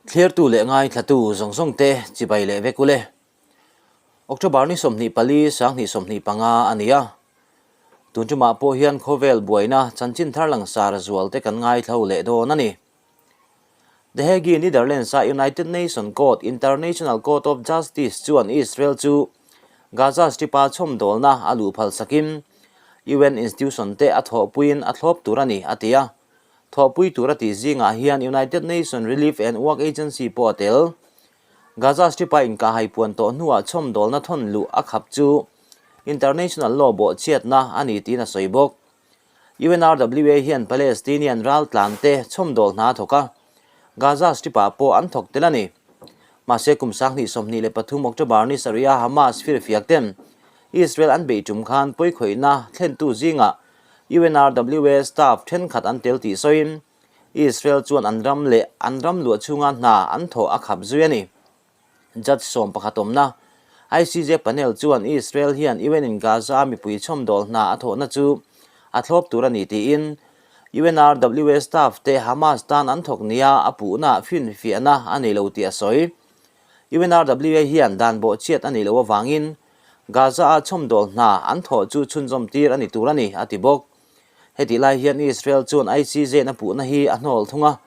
Thlirtu leh ngaithlatu zawng zawng te chibai leh vek ule. October ni 24 2025 a ni a. Tun tumah pawh hian khawvel buaina chanchin thar langsar zual te kan ngaithlo leh dawn a ni. The Hague, Netherlands-a United Nations Court, International Court of Justice chuan Israel chu Gaza Strip-a chhawmdawlna a luh phal sakin UN institution te a thawhpuiin a thlawp tur a ni, a ti a. Thawhpui tur a tih zingah hian United Nations Relief and Work Agency pawh a tel. Gaza Strip-a inkahhai puan tawh hnuah chhawmdawlna thawn luh a khap chu international law bawhchhiatna a ni tiin a sawi bawk. UNRWA hian Palestinian raltlante chhawmdawl hna a thawk a, Gaza Strip-ah pawh an thawk tel a ni. Mahse kum 2023 October ni sarih-a Hamas firfiak ten Israel an beih tum khan pawikhawihna thlentu zingah UNRWA staff thenkhat an tel tih sawiin Israel chuan an ram leh an ram luah chhunga hna an thawh a khap zui a ni. Judge 11 awmna, ICJ panel chuan Israel hian UN in Gaza-a mipui chhawmdawl hna a thawhna chu a thlawp tur a ni tiin UNRWA staff te Hamas tan an thawk nia a puhna finfiahna a nei lo tih a sawi. UNRWA hian dan bawhchhiat a nih loh avangin Gaza-a chhawmdawl hna an thawh chu chhunzawm tir a ni tur a ni, a ti bawk. Hetih lai hian Israel chuan ICJ-in a puhna hi a hnawl thung a,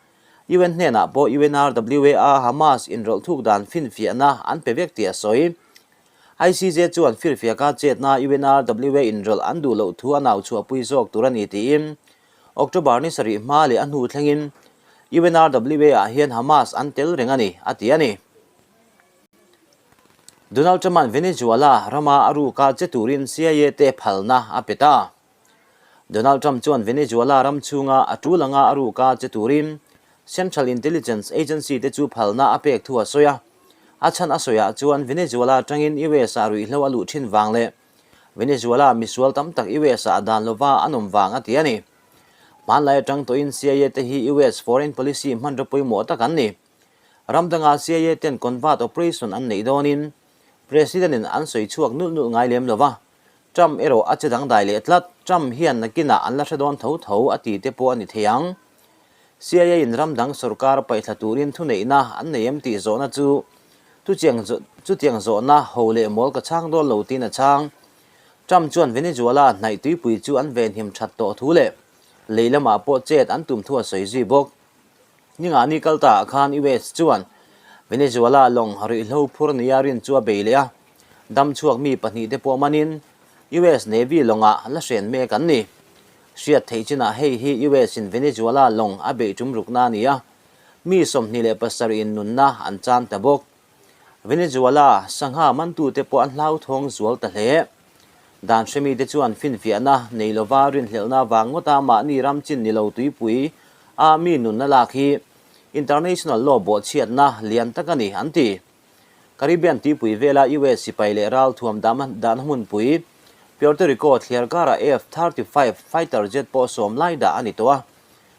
UN hnenah pawh UNRWA-a Hamas inrawlh thuk dan finfiahna an pe vek tih a sawi. ICJ chuan firfiaka chetna UNRWA inrawlh an duh loh thu a nau chhuahpui zawk tur a ni tiin October ni sarih hma leh a hnu thlengin UNRWA-ah hian Hamas an tel reng a ni, a ti a ni. Donald Trump-a'n Venezuela rama a ruka che turin CIA te phalna a pe ta. Donald Trump chuan Venezuela ram chhunga a tul anga a ruka che turin Central Intelligence Agency te chu phalna a pek thu a sawi a. A chhan a sawiah chuan Venezuela atangin US-ah ruihhlo a luh thin vang leh Venezuela misual tam tak US-ah a dan lova an awm vang a ti a ni. Hmanlai atang tawhin CIA te hi US foreign policy hmanraw pawimawh tak an ni. Ram danga CIA ten convert operation an neih dawnin President-in an sawi chhuak nulh nulh ngai lem lova, Trump erawh a che dangdai leh tlat. Trump hian nakinah an la hre dawn tho tho a ti te pawh a ni thei ang. CIA-in ram dang sorkar paihthla turin thuneihna an nei em tih zawhna chu chutiang zawhna ho leh mawl ka chhang dawn lo tiin a chhang. Trump chuan Venezuela hnaih tuipui chu an venhim that tawh thu leh lei lamah pawh chet an tum thu a sawi zui bawk. Ningah ni kal ta ah khan US chuan Venezuela lawng ruihhlo phur nia rin chu a bei leh a, dam chhuak mi pahnih te pawh manin US Navy lawngah la hren mek an ni. Hriat theih chinah hei hi US in Venezuela lawng a beih tum rukna a ni a, mi 27 in nunna an chan ta bawk. Venezuela sangha mantute pawh an hlauthawng zual ta hle. Dan hremite chuan finfiahna nei lova rinhlelhna vang ngawta mahni ram chin ni lo tuipui a mi nunna lak hi international law bawhchhiatna lian tak a ni, an ti. Caribbean tuipui vela US sipai leh ralthuam dahna hmunpui Puerto Rico thliar karah F-35 fighter jet pawh sawm lai dah a ni tawh a.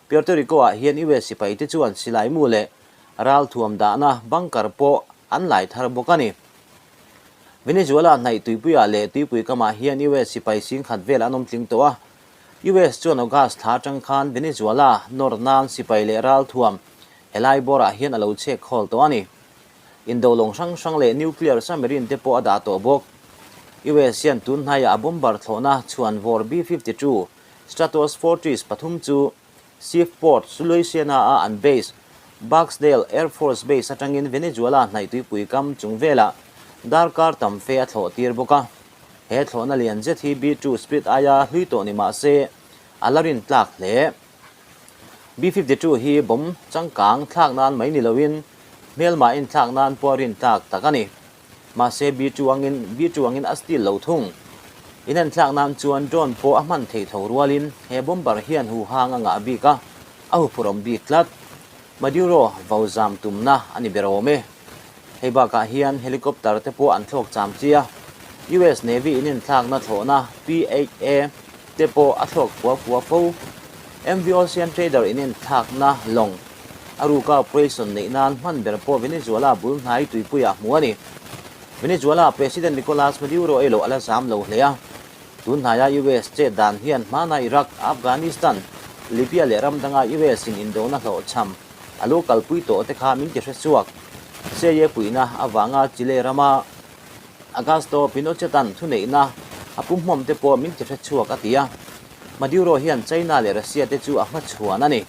Puerto Rico-ah hian US sipaite chuan silai mu leh ralthuam dahna bunker pawh an lai thar bawk a ni. Venezuela hnaih tuipuiah leh tuipui kamah hian US sipai singkhat vel an awm tling tawh a. US chuan August thla atang khan Venezuela nawr nan sipai leh ralthuam helai bawrah hian a lo chhek khawl tawh a ni. Indo lawng hrang hrang leh nuclear submarine te pawh a dah tawh bawk. US hian tun hnaiah a bomber thlawhna chhuan vawr B-52 Stratos Fortress pathum chu Shreveport, Louisiana-a an base, Barksdale Air Force Base atangin Venezuela hnaih tuipui kam chung velah darkar tam fe a thlawh tir bawk a. He thlawhna lian zet hi B-2 Spirit aia hlui tawh ni mah se a la rin tlak hle. B-52 hi bomb changkang thlak nan mai ni loin hmelmah inthlak nan pawh a rin tlak tak a ni. Mahse B-2 angin B-2 angin a steal lo thung. Inenthlak nan chuan drone pawh a hman theih tho rualin he bomber hian huhang a ngah bik a, a huphurhawm bik tlat. Maduro vo zam tumna a ni ber awm e. Hei bakah hian helicopter te pawh an thlawk cham chi a, US Navy inenthlakna thlawhna P-8A te pawh a thlawk fua fua fo. MV Ocean Trader inenthlakna lawng a ruka operation neih nan hman ber pawh Venezuela bul hnai tuipuiah hmu a ni. Venezuela President Nicolas Maduro ei loh a la zam lo hle a. Tun hnaia US chet dan hian hmana Iraq, Afghanistan, Libya leh ram danga US in indona hlawhchham. A lo kalpui tawh te kha min ti hre chhuak. CIA puihna avanga Chile rama Augusto Pinochet-a'n thuneihna a pumhmawm te pawh min ti hre chhuak a ti a. Maduro hian China leh Russia te chu a hmachhuan a ni.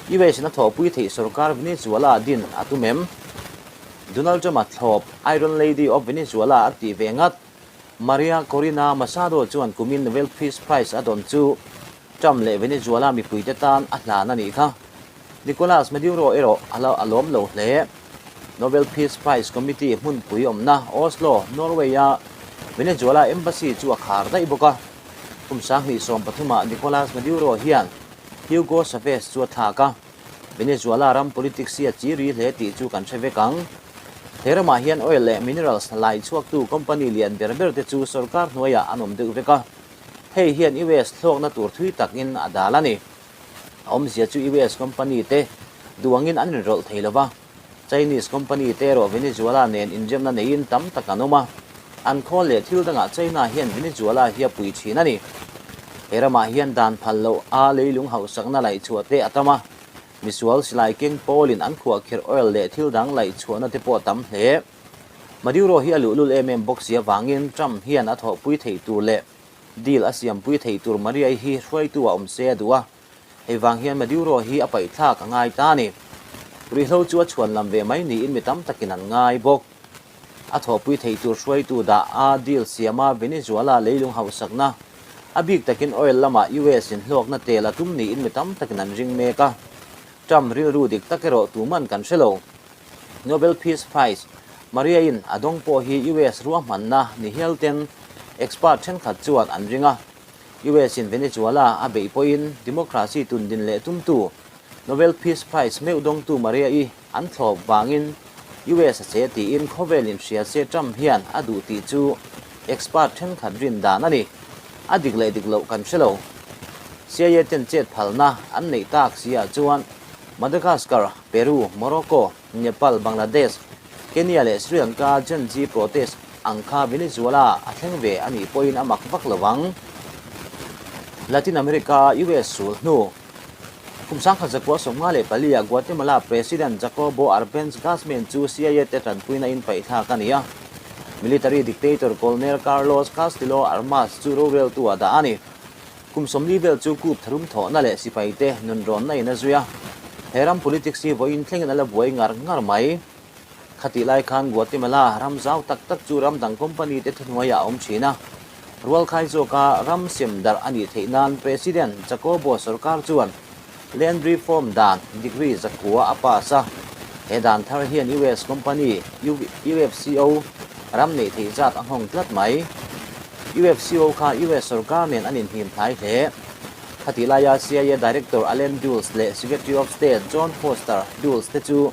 US-in a thawhpui theih sorkar Venezuela din a tum em? Donald Trump-a thlawp Iron Lady of Venezuela a tih ve ngat. Maria Corina Machado chuan kumin Nobel Peace Prize a dawn chu Trump leh Venezuela mipuite tan a hlan a nih kha. Nicolas Maduro erawh a lo a lawm lo hle. Nobel Peace Prize Committee hmunpui awmna Oslo, Norway-a Venezuela Embassy chu a khar daih bawk a. Kum 2013-ah Nicolas Maduro hian Hugo Chavez chu a thlak a. Venezuela ram politics hi a chi ri hle tih chu kan hre vek ang. He ramah hian oil leh minerals lai chhuaktu company lian ber ber te chu sorkar hnuaiah an awm deuh vek a. Hei hian US hlawkna tur thui takin a dal a ni. A awmzia chu US company te duangin an inrawlh thei lo va, Chinese company te erawh Venezuela nen inremna neiin tam tak an awm a. An khawl leh thil dangah China hian Venezuela hi a pui thin a ni. He ramah hian dan phal loh a leilung hauhsakna laihchhuah te a tam a, misual silai keng pawlin an khuahkhirh oil leh thil dang laihchhuahna te pawh a tam hle. Maduro hi a luhlul em em bawk si avangin Trump hian a thawhpui theih tur leh deal a siampui theih tur Maria-i hi hruaitu a awm se a duh a, hei vang hian Maduro hi a paihthlak a ngai ta a ni. Ruihhlo chu a chhuan lam ve mai niin mi tam takin an ngai bawk. A thawhpui theih tur hruaitu dah a deal siama Venezuela leilung hauhsakna, a bik takin oil lamah US in hlawkna tel a tum niin mi tam takin an ring mek a. Trump rilru dik tak erawh tuman kan hre lo. Nobel Peace Prize Maria-in a dawng pawh hi US ruahmanna ni hial ten expert thenkhat chuan an ring a. US-in Venezuela a beih pawhin democracy tundin leh tumtu Nobel Peace Prize meuh dawngtu Maria-i an thlawp vangin US a che tiin khawvel inhria se Trump hian a duh tih chu expert thenkhat rin dan a ni. A dik leh dik loh kan hre lo. CIA ten chet phalna an neih tak si ah chuan Madagascar, Peru, Morocco, Nepal, Bangladesh, Kenya leh Sri Lanka Gen Z protest ang kha Venezuela a thleng ve a nih pawhin a mak vak lo ang. Latin America US sul hnu kum 1954 ah Guatemala President Jacobo Arbenz Guzman chu CIA te tanpuina in paihthlak a ni a. Military dictator Colonel Carlos Castillo Armas chu roreltu ah dah a ni. Kum 40 vel chu coup tharum thawhna leh sipaite nunrawnna in a zui a, he ram politics hi vawiin thlengin a la buai ngar ngar mai. Khatih lai khan Guatemala ram zau tak tak chu ram dang company te thuhnuaiah a awm thin a. Rualkhai zawka ram sem darh a nih theih nan President Jacobo sorkar chuan Land Reform dan degree 900 a pass a. He dan thar hian US company UFCO ram neih theih zat a nghawng tlat mai. UFCO kha US sorkar nen an inhnim hnai hle. Khatih laia CIA Director Allen Dulles leh Secretary of State John Foster Dulles te chu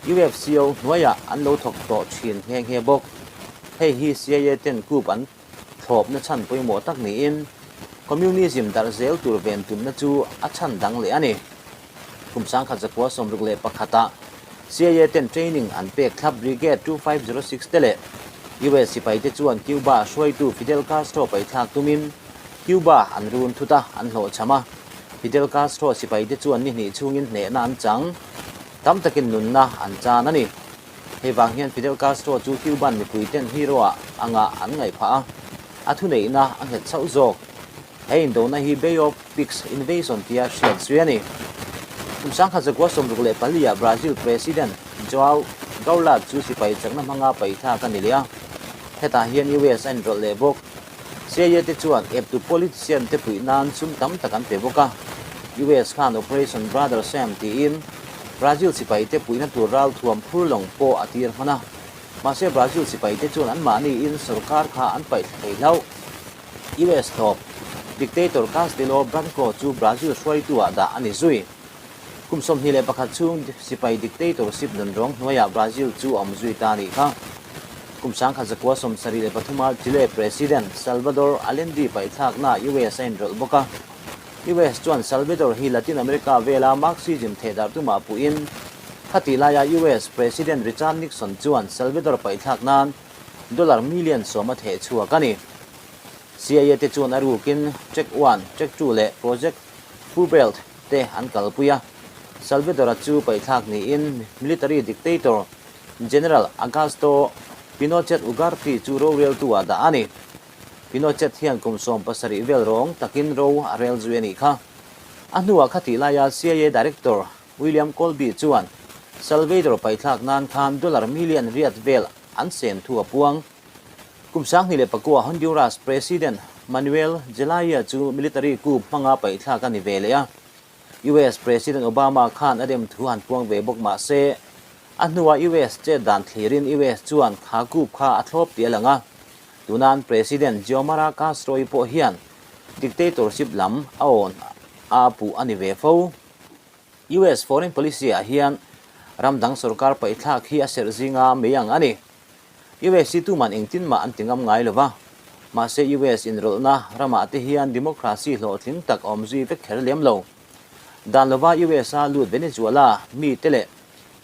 UFCO hnuaiah an lo thawk tawh thin nghe nghe bawk. Hei hi CIA ten coup an thlawpna chhan pawimawh tak niin Communism darh zel tur ven tumna chu a chhan dang leh a ni. Kum 1961 ah CIA ten training an pek thlap Brigade 2506 te leh US sipai te chuan Cuba hruaitu Fidel Castro paihthlak tumin Cuba an run thut a, an hlawhchham a. Fidel Castro sipai te chuan ni hnih chhungin hnehna an chang. Tam takin nunna an chan a ni. Hei vang hian Fidel Castro chu Cuban mipuiten hero ah anga an ngaih phah a, a thuneihna a nghet chauh zawk. He indona hi Bay of Pigs Invasion tia hriat zui a ni. Kum 1964 ah Brazil President Joao Goulart chu sipai chakna hmanga paihthlak a ni leh a, hetah hian US a inrawlh leh bawk. CIA te chuan eptu politician te puih nan sum tam tak an pe bawk a. US khan Operation Brother Sam tiin Brazil sipai te puihna tur ral thuam phur lawng pawh a tir hman a. Mahse Brazil sipai te chuan anmahniin sorkar kha an paih thla thei hlauh. US tawp dictator Castelo Branco chu Brazil hruaitu ah dah a ni zui. Kum 21 chhung sipai dictatorship nunrawng hnuaiah Brazil chu a awm zui ta a nih kha. Kum 1973 ah Chile President Salvador Allende paihthlaknaah US a inrawlh bawk a. US chuan Salvador hi Latin America vela Marxism thehdarh tumah puhin khatih laia US President Richard Nixon chuan Salvador paihthlak nan dollar million 10 a theh chhuak a ni. CIA te chuan a rukin Track One, Track Two leh Project Fulbright te an kalpui a. Salvador-a chu paihthlak niin military dictator General Augusto Pinochet Ugarte chu roreltu-ah dah a ni. Pinochet hian kum 70 vel rawng takin ro a rel zui a nih kha. A hnuah khatih laia CIA Director William Colby chuan Salvador paihthlak nan khan dollar million riat vel an sen thu a puang. Kum 2009 Honduras President Manuel Zelaya chu military coup hmanga paihthlak a ni ve leh a. US President Obama khan a rem thu han puang ve bawk mah se, a hnuah US chet dan thlirin US chuan kha coup kha a thlawp tih a lang a. Tunan President Xiomara Castro-i pawh hian dictatorship lam a awn a puh a ni ve fo. US foreign policy ah hian ram dang sorkar paihthlak hi a serh zinga mei ang a ni. US hi tuman engtin mah an ti ngam ngai lo va, mahse US inrawlhna ramah te hian democracy hlawhtling tak a awm zui vek kher lem lo. Dan lova US a lut Venezuela mite leh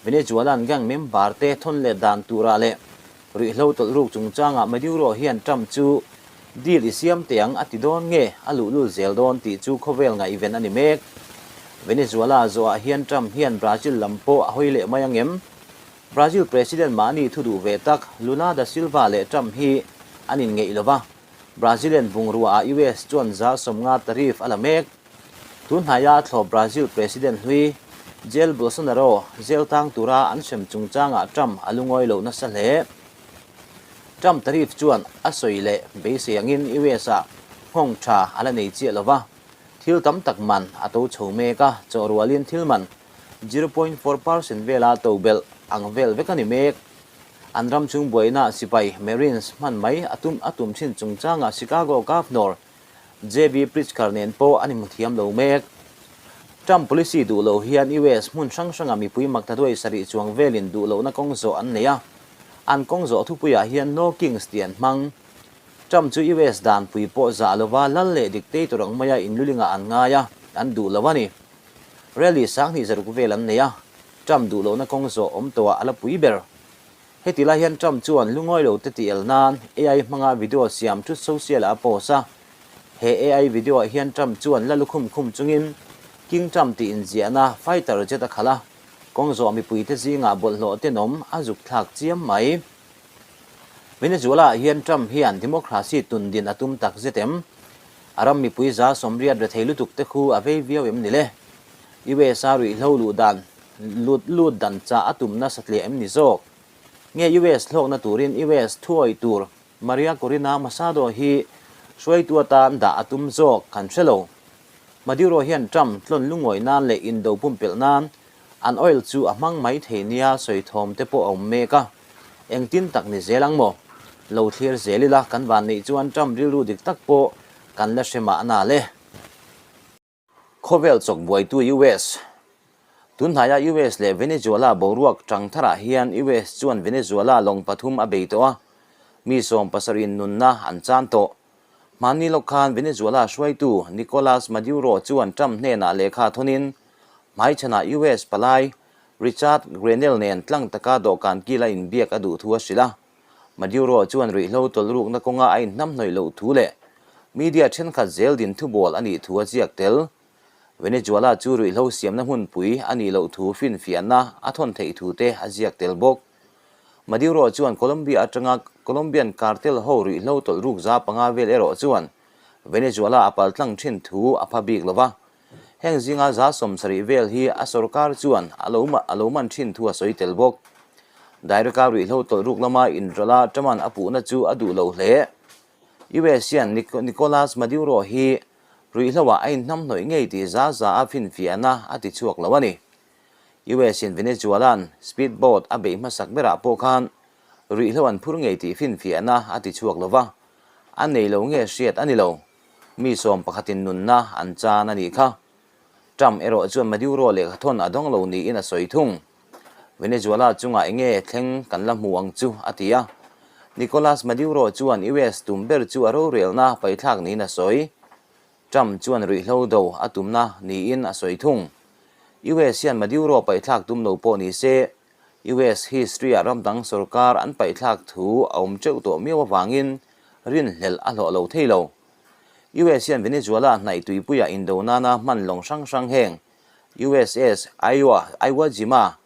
Venezuelan gang member te thawn let dan turah leh ruihhlo tawlh ruk chungchangah Maduro hian Trump chu deal i siam teh ang a ti dawn nge a luhlul zel dawn tih chu khawvel ngaihven a ni mek. Venezuela zawhah hian Trump hian Brazil lam pawh a hawi leh mai ang em? Brazil President mahni thu duh ve tak Lula da Silva leh Trump hi an inngeih lo va, Brazilian bungruaah US chuan 150 tariff a la mek. Tun hnaia a thlawp Brazil President hlui Jair Bolsonaro jail tang tura an hrem chungchangah Trump a lungawi lo nasa hle. Trump tariff chuan a sawi leh beisei angin US-ah nghawng tha a la nei chiah lo va, thil tam tak man a to chho mek a, chawhrualin thil man 0.4 percent vela to belh ang vel vek a ni mek. An ram chung buaina sipai, Marines, hman mai a tum a tum thin chungchangah Chicago Governor JB Pritzker nen pawh an inhmu thiam lo mek. Trump policy duh lo hian US hmun hrang hranga mipui maktaduai sarih chuang velin duh lohna kawng zawh an nei a. An kawng zawh thupuiah hian No Kings tih an hmang. Trump chu US danpui pawh zah lova lal leh dictator ang maia inlulingah an ngai a, an duh lo a ni. Rally 2600 vel an nei a, Trump duh lohna kawng zawh awm tawhah a la pui ber. Heti lai hian Trump chuan lungawi lo te tih el nan AI hmanga video siam Truth Social ah a post a. He AI video ah hian Trump chuan la lukhum khum chungin King Trump tih inziahna fighter jet a khalh a, kawng zawh mipuite zingah bawlhhlawh tenawm a zuk thlak chiam mai. Venezuela ah hian Trump hian democracy tundin a tum tak zet em? A ram mipui 80% rethei lutuk te khu a vei viau em ni le? US a ruihhlo luh dan lut lut dan chah a tum nasa tliah em ni zawk? Nge US hlawkna turin US thuawih tur Maria Corina Machado hi hruaitu atan dah a tum zawk kan hre lo. Maduro hian Trump tlawn lungawih nan leh indo pumpelh nan an oil chu a hmang mai thei nia sawi thawm te pawh a awm mek a. Engtin tak ni zel ang maw? Lo thlir zel ila kan van neih chuan Trump rilru dik tak pawh kan la hre mahna le. Khawvel chawk buaitu US. Tunhnaia US leh Venezuela boruak tang tharah hian US chuan Venezuela lawng pathum a bei tawh a, mi 70 in nunna an chan tawh. Hmanni lawk khan Venezuela hruaitu Nicolas Maduro chuan Trump hnenah lehkha thawnin hmaichhanah US palai Richard Grenell nen tlang taka dawhkan kila inbiak a duh thu a hrilh a. Maduro chuan ruihhlo tawlhrukna kawnga a inhnamhnawih loh thu leh media thenkhat zel din thubawl a nih thu a ziak tel. Venezuela chu ruihhlo siamna hmunpui a nih loh thu finfiahna a thawn theih thu te a ziak tel bawk. Maduro chuan Colombia atanga Colombian cartel ho ruihhlo tawlhruk 500 vel erawh chuan Venezuela a paltlang thin thu a pha bik lo va. Heng zinga 70% vel hi a sorkar chuan a lo a lo man thin thu a sawi tel bawk. Direct-a ruihhlo tawlhruk lama inrawlh a Truman a puhna chu a duh lo hle. US hian Nicolas Maduro hi ruihhloah a inhnamhnawih ngei tih za za a finfiahna a ti chhuak lo a ni. US in Venezuela'n speedboat a beih hmasak berah pawh khan ruihhlo an phur ngei tih finfiahna a ti chhuak lo va, a nei lo nge hriat a ni lo. Mi 11 in nunna an chan a nih kha. Trump erawh chuan Maduro lehkha thawn a dawng lo niin a sawi thung. Venezuela chungah enge thleng kan la hmu ang chu a ti a. Nicolas Maduro chuan US tum ber chu a rorelna paithlak niin a sawi. Trump chuan ruihhlo do a tumna niin a sawi thung. US hian Maduro paithlak tum lo pawh ni se, US history-ah ram dang sorkar an paihthlak thu a awm teuh tawh miau avangin rinhlelh a hlawh lo thei lo. US hian Venezuela hnaih tuipuiah indo nana hman lawng hrang hrang heng. USS Iowa, Iwo Jima,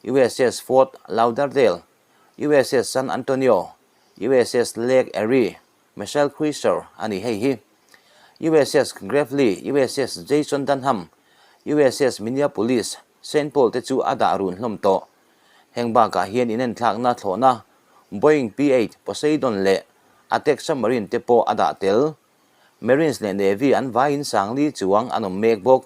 USS Fort Lauderdale, USS San Antonio, USS Lake Erie, Missile Cruiser a ni hei hi. USS Gravely, USS Jason Dunham, USS Minneapolis, Saint Paul te chu a dah run hlawm tawh. Heng bakah hian inenthlakna thlawhna Boeing P-8 Poseidon leh Atek submarine te pawh a dah tel. Marines leh Navy an vaiin sangli chuang an awm mek bawk.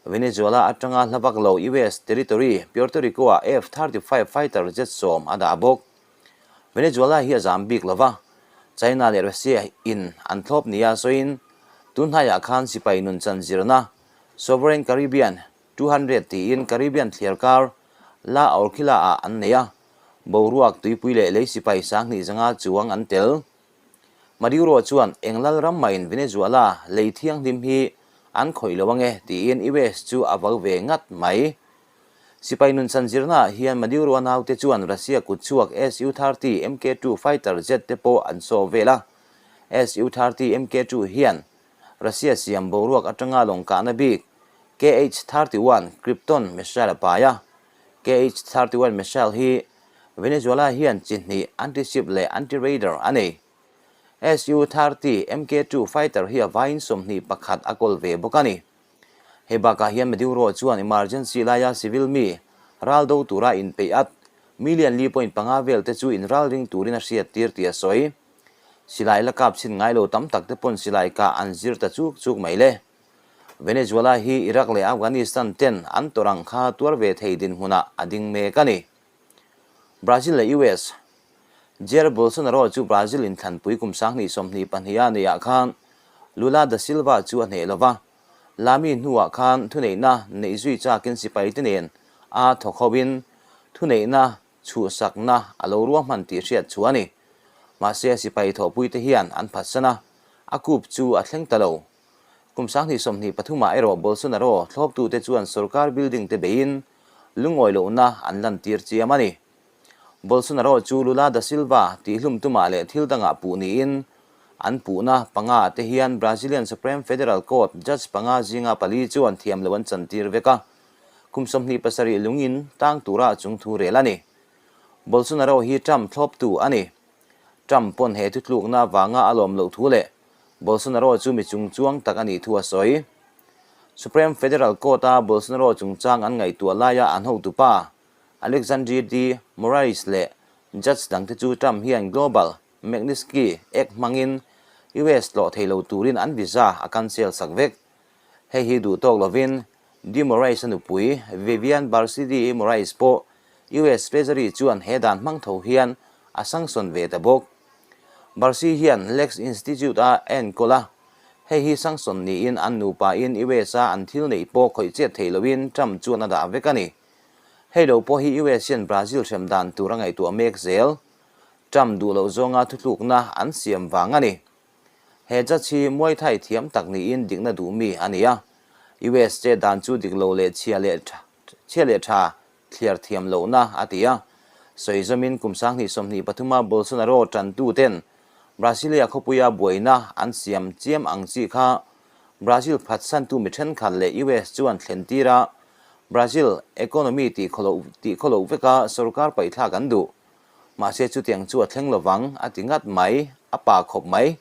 Venezuela atanga hla vak lo US territory Puerto Rico-ah F-35 fighter jet sawm a dah bawk. Venezuela hi a zam bik lo va, China leh Russia in an thlawp nia sawiin tun hnaiah khan sipai nun chan zirna Sovereign Caribbean 200 tiin Caribbean thliar kar La Orquilla-ah an nei a, boruak tuipui leh lei sipai 2000 zanga chuang an tel. Maduro chuan eng lal ram mahin Venezuela lei thianghlim hi an khawih lo ange tiin US chu a vau ve ngat mai. Sipai nunchan zirnaah hian Maduro-a naute chuan Russia kutchhuak Su-30 Mk-2 fighter jet te pawh an saw vel a. Su-30 Mk-2 hian Russia siam boruak atanga lawng kahna bik KH-31 Krypton missile a pai a. KH-31 missile hi Venezuela hian chi hnih anti-ship leh anti-radar a nei. Su-30 Mk-2 fighter hi a vaiin 21 a kawl ve bawk a ni. Hei bakah hian Maduro chuan emergency laia civil mi ral do tura inpeih at million li point panga vel te chu inralring turin a hriattir tih a sawi. Silai la kap chhin ngai lo tam tak te pawn silai kah an zir ta chuk chuk mai le. Venezuela hi Iraq leh Afghanistan ten an tawrh ang kha tuar ve thei dinhmunah a ding mek a ni. Brazil leh US. Jair Bolsonaro chu Brazil inthlanpui kum 2022 a neihah khan Lula da Silva chu a hneh lo va, Lami hnuah khan thuneihna neih zui chakin sipaite nen a thawk hoin thuneihna chhuhsakna a lo ruahman tih hriat chu a ni. Mahse sipai thawhpuite hian an phatsan a, a kup chu a thleng ta lo. Kum 2023 ah erawh Bolsonaro thlawptute chuan sorkar building te beiin lungawi lohna an lantir chiam a ni. Bolsonaro chu Lula da Silva tihhlum tumah leh thil dangah puh niin an puhna panga te hian Brazilian Supreme Federal Court judge panga zinga pali chuan thiam lo an chantir vek a, kum 27 lungin tang tura a chung thu rel a ni. Bolsonaro hi Trump thlawptu a ni. Trump pawn he thutlukna avanga a lawm loh thu leh Bolsonaro chu mi chungchuang tak a nih thu a sawi. Supreme Federal Court-a Bolsonaro chungchang an ngaihtuah laia an hotupa Alexandre de Moraes leh judge dangte chu Trump hian Global Magnitsky Act hmangin US tlawh thei lo turin an visa a cancel sak vek. Hei hi duh tawk lovin de Moraes-a nupui Vivian Barsi de Moraes pawh US Treasury chuan he dan hmang tho hian a sanction ve ta bawk. Barsi hian Lex Institute a enkawl a, hei hi sanction niin an nupain US-a an thil neih pawh khawih chet thei loin Trump chuan a dah vek a ni. Hei lo pawh hi US hian Brazil hrem dan tur a ngaihtuah mek zel. Trump duh loh zawnga thutlukna an siam vang a ni. He judge hi Muay Thai thiam tak niin dikna duh mi a ni a. US che dan chu dik lo leh chhia leh chhia leh tha thliar thiam lohna a ti a. Sawi zawmin kum 2023 a Bolsonaro tantu ten Brasilia khawpuia buaina an siam chiam ang chi kha Brazil phatsantu mi thenkhat leh US chuan thlen tir a, Brazil economy tih khawloh tih khawloh veka sorkar paihthlak an duh. Mahse chutiang chu a thleng lovang a ti ngat mai, a pa khawp mai.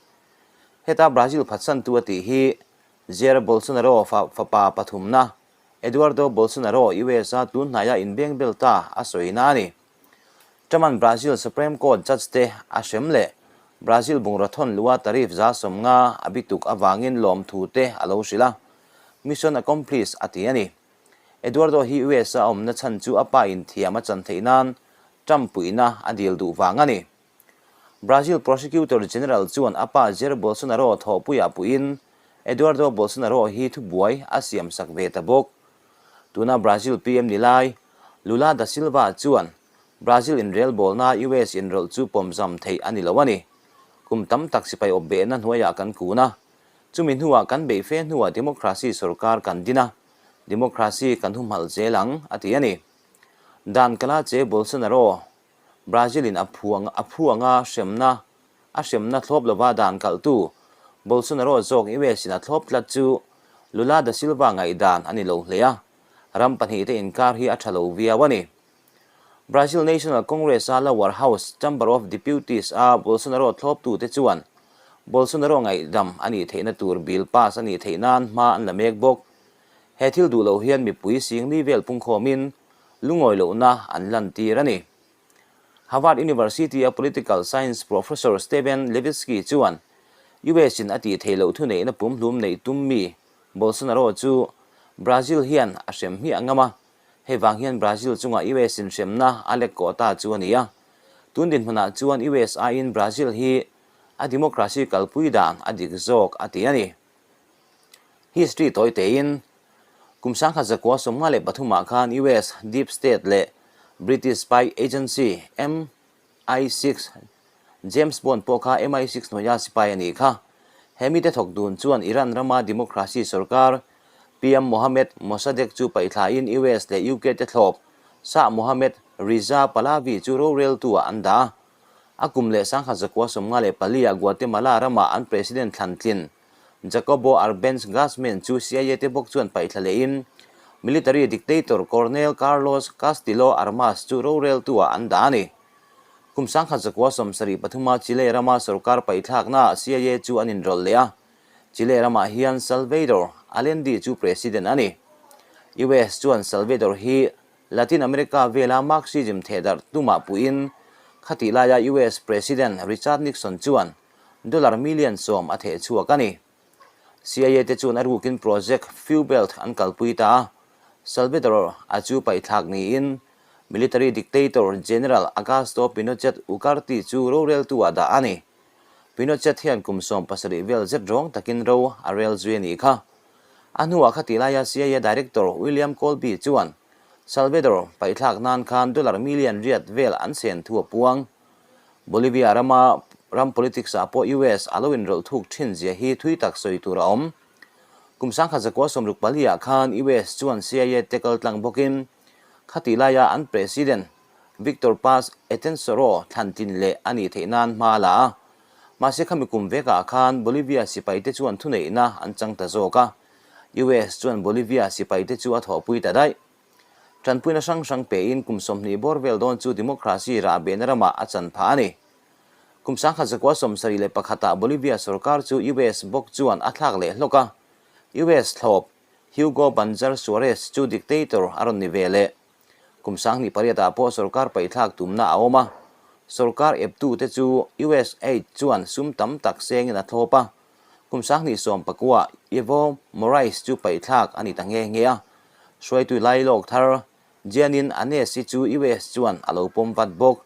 Heta Brazil phatsantu a tih hi Jair Bolsonaro fa fapa pathumna Eduardo Bolsonaro US-a tun hnaia inbeng bel ta a sawina a ni. Truman Brazil Supreme Court judge te a hrem leh Brazil bungraw thawn lua tariff 50% a bituk avangin lawmthu te a lo hrilh a, mission accomplished a ti a ni. Eduardo hi US a awmna chhan chu a pa in thiam a chan theih nan Trump puihna a dil duh vang a ni. Brazil Prosecutor General chuan a pa Jair Bolsonaro thawhpuiah puihin Eduardo Bolsonaro hi thubuai a siamsak ve ta bawk. Tuna Brazil PM ni lai, Lula da Silva chuan Brazil inrelbawlna US inrawlh chu pawmzam theih a ni lo a ni. Kum tam tak sipai awp behna hnuaiah kan kun a, chumi hnuah kan beih fe hnuah democracy sorkar kan din a, democracy kan humhalh zel ang, a ti a ni. Dan kala che Bolsonaro, Brazil-in a phu a phu anga hremna a hremna thlawp lova dan kalhtu Bolsonaro zawk US-in a thlawp tlat chu Lula da Silva ngaihdan a ni lo hle a. Ram pahnihte inkar hi a tha lo viau a ni. Brazil National Congress-a Lower House, Chamber of Deputies-a Bolsonaro thlawptute chuan Bolsonaro ngaihdam a nih theihna tur bill pass a nih theih nan hma an la mek bawk. He thil duh loh hian mipui singli vel pungkhawmin lungawi lohna an lantir a ni. Harvard University-a political science professor Steven Levitsky chuan US-in a tih theih loh thuneihna pumhlum neih tum mi Bolsonaro chu Brazil hian a hrem hmiah ngam a, Hei vang hian Brazil chungah US in hremna a lek kawh ta chu a ni a. Tun dinhmunah chuan US aiin Brazil hi a democracy kalpui dan a dik zawk a ti a ni. History tawi tein, kum 1933 ah khan US Deep State leh British spy agency MI6 James Bond pawh kha MI6 hnuaia sipai a nih kha. He mite thawk dun chuan Iran rama democracy sorkar PM Mohammad Mossadegh chu paihthlain US leh UK te thlawp Shah Mohammad Reza Pahlavi chu roreltu-ah an dah a. A kum leh 1994 ah Guatemala rama an president thlan tlin Jacobo Arbenz Guzman chu CIA te bawk chuan paihthla lehin military dictator Colonel Carlos Castillo Armas chu roreltu-ah an dah a ni. Kum 1973 a Chile rama sorkar paihthlaknaah CIA chu an inrawlh leh a, Chile ramah hian Salvador Allende chu president a ni. US chuan Salvador hi Latin America vela Marxism thehdarh tumah puiin khatih laia US President Richard Nixon chuan dollar million 10 a theh chhuak a ni. CIA te chuan a rukin Project Fuelbelt an kalpui ta a, Salvador a chu paihthlak niin military dictator General Augusto Pinochet Ugarte chu roreltu ah dah a ni. Pinochet hian kum 17 vel zet rawng takin ro a rel zui a nih kha. A hnuah khatih laia CIA Director William Colby chuan Salvador paihthlak nan khan dollar million riat vel an sen thu a puang. Bolivia rama ram politics ah pawh US a lo inrawlh thuk thin zia hi thui tak sawi tur a awm. Kum 1964 ah khan US chuan CIA te kal tlang bawkin khatih laia an President Victor Paz Etensoro thlan tlin leh a nih theih nan hma a la a. Mahse khami kum vekah khan Bolivia sipaite chuan thuneihna an chang ta zawk a. US chuan Bolivia sipaite chu a thawhpui ta daih. Tanpuina hrang hrang pein kum 20 bawr vel dawn chu democracy rah behna ramah a chan phah a ni. Kum 1971 ah Bolivia sorkar chu US bawk chuan a thlak leh hlawk a. US thlawp Hugo Banzer Suarez chu dictator a rawn ni ve leh. Kum 2008 ah pawh sorkar paihthlak tumna a awm a. Sorkar eptute chu USAID chuan sum tam tak sengin a thlawp a. Kum 2019 ah Evo Morales chu paihthlak a ni ta nghe nghe a. Hruaitu lailawk thar Jeanine Anesi chu US chuan a lo pawm vat bawk.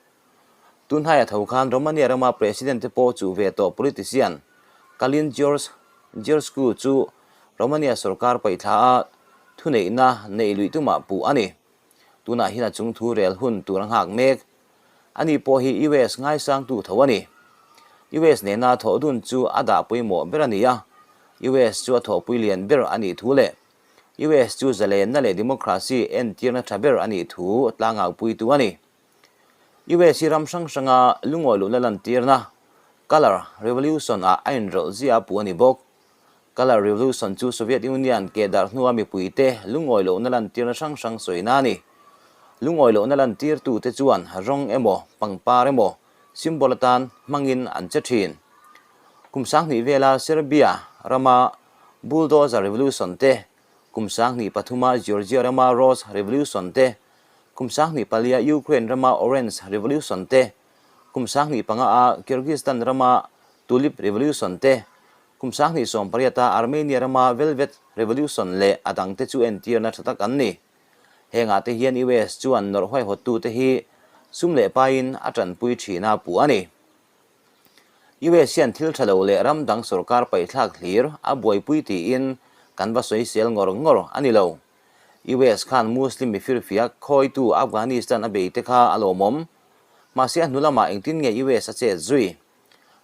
Tunhnaia tho khan Romania rama President te pawh chuh ve tawh politician Calin George Georgescu chu Romania sorkar paihthla a thuneihna neih luih tumah puh a ni. Tunah hian a chungthu rel hun tur a nghak mek. Ani pawh hi US ngaisangtu tho a ni. US nena thawh dun chu a dah pawimawh ber a ni a, US chu a thawhpui lian ber a nih thu leh US chu zalenna leh democracy entirna tha ber a nih thu tlangaupuitu a ni. US hi ram hrang hranga lungawi luhna lantirna Colour Revolution ah a inrawlh zia a puh a ni bawk. Colour Revolution chu Soviet Union keh darh hnua mipuite lungawi lohna lantirna hrang hrang sawina a ni. Lungawi lohna lantirtute chuan rawng emaw, pangpar emaw symbol atan hmangin an che thin. Kum 2000 vela Serbia rama Bulldozer Revolution te, kum 2003 a Georgia rama Rose Revolution te, kum 2004 a Ukraine rama Orange Revolution te, kum 2005 a Kyrgyzstan rama Tulip Revolution te, kum 2018 a Armenia rama Velvet Revolution leh a dangte chu entirna tha tak an ni. Hengah te hian US chuan nawrh huaihawttute hi sum leh paiin a tanpui thin a puh a ni. US hian thil tha lo leh ram dang sorkar paihthlak hlir a buaipui tiin kan va sawisel ngawr ngawr a ni lo. US khan Muslim mifirfiak khawitu Afghanistan a bei te kha a lawmawm. Mahse a hnu lamah engtin nge US a chet zui?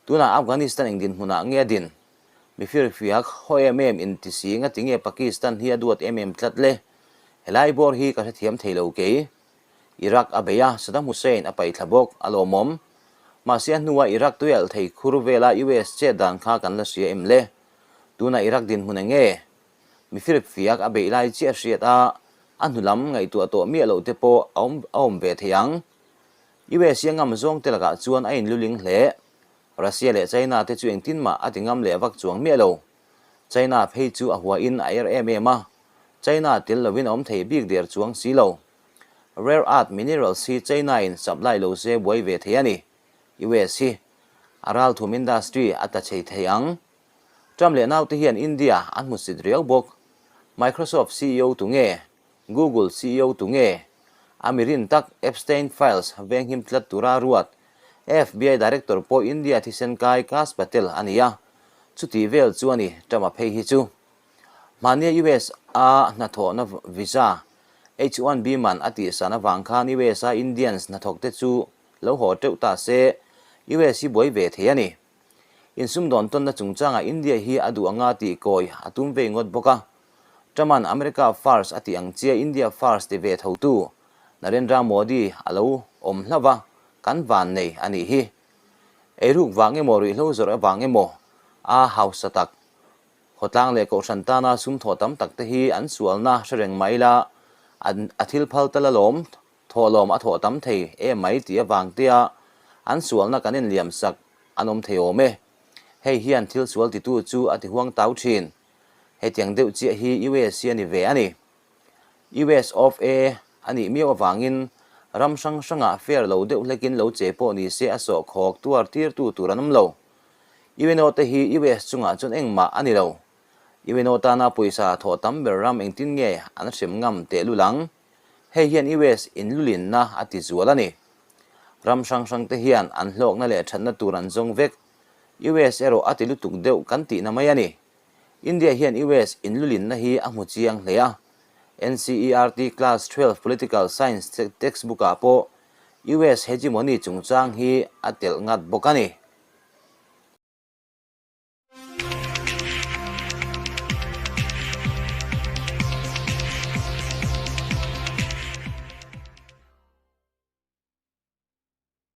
Tunah Afghanistan eng dinhmunah nge a din? Mifirfiak haw em em inti si ngati nge Pakistan hi a duat em em tlat le? Helai bawr hi ka hrethiam thei lo kei. Iraq a bei a, Saddam Hussein a paihthla bawk, a lawmawm. Mahse a hnua Iraq tuialh thei khur vela US chet dan kha kan la hria em le? Tunah Iraq dinhmun eng nge? Mifirfiak a beih lai chiah hriat a, A hnu lam ngaihtuah tawh miah loh te pawh a awm a awm ve thei ang. US hi a ngam zawng te lakah chuan a inluling hle. Russia leh China te chu engtin mah a ti ngam leh vak chuang miah lo. China phei chu a huain a er em em a, China tel lovin a awm thei bik der chuang si lo. Rare earth minerals hi China in supply lo se buai ve thei a ni. US hi a ralthum industry a tla chei thei ang. Trump leh naute hian India an hmusit riau bawk. Microsoft ceo tu nge? Google ceo tu nge? A mi rin tak Epstein Files venghim tlat tura ruat FBI director pawh India thisen kai Kash Patel a ni a, chuti vel chu a ni Trump-a phei hi chu. Hmahnia US a hnathawhna visa H-1B man a tihsan avang khan US a Indians hnathawkte chu lo haw teuh ta se US hi buai ve thei a ni. Insumdawn tawnna chungchangah India hi a duh anga tih kawi a tum vei ngawt bawk a. Truman America First a tih ang chiah India First ti ve thotu Narendra Modi a lo awm hlauh va, kan van nei a nih hi. Eiruk vang emaw ruihhlo zawrh avang emaw a hausa tak Khawtlang leh Kohhran tana sum thawh tam tak te hi an sualna hre reng mai la, a thil phal tal alawm Thawhlawm a thawh tam thei em mai tih avang tia an sualna kan inliam sak an awm thei awm e. Hei hian thil sual titu chu a ti huang tau thin. Hetiang deuh chiah hi US hi a ni ve a ni. US of A a nih miau avangin ram hrang hrangah fair lo deuh hlekin lo che pawh ni se a sawhkhawk tuar tirtu tur an awm lo. UNO te hi US chungah chuan engmah a ni lo. UNO tana pawisa thawh tam ber ram engtin nge an hrem ngam tehlul ang? Hei hian US inlulinna a ti zual a ni. Ram hrang hrang te hian an hlawkna leh thatna tur an zawng vek. US erawh a ti lutuk deuh kan tihna mai a ni. India hian US inlulinna hi a hmu chiang hle a. NCERT Class 12 Political Science textbook ah pawh US hegemony chungchang hi a telh ngat bawk a ni.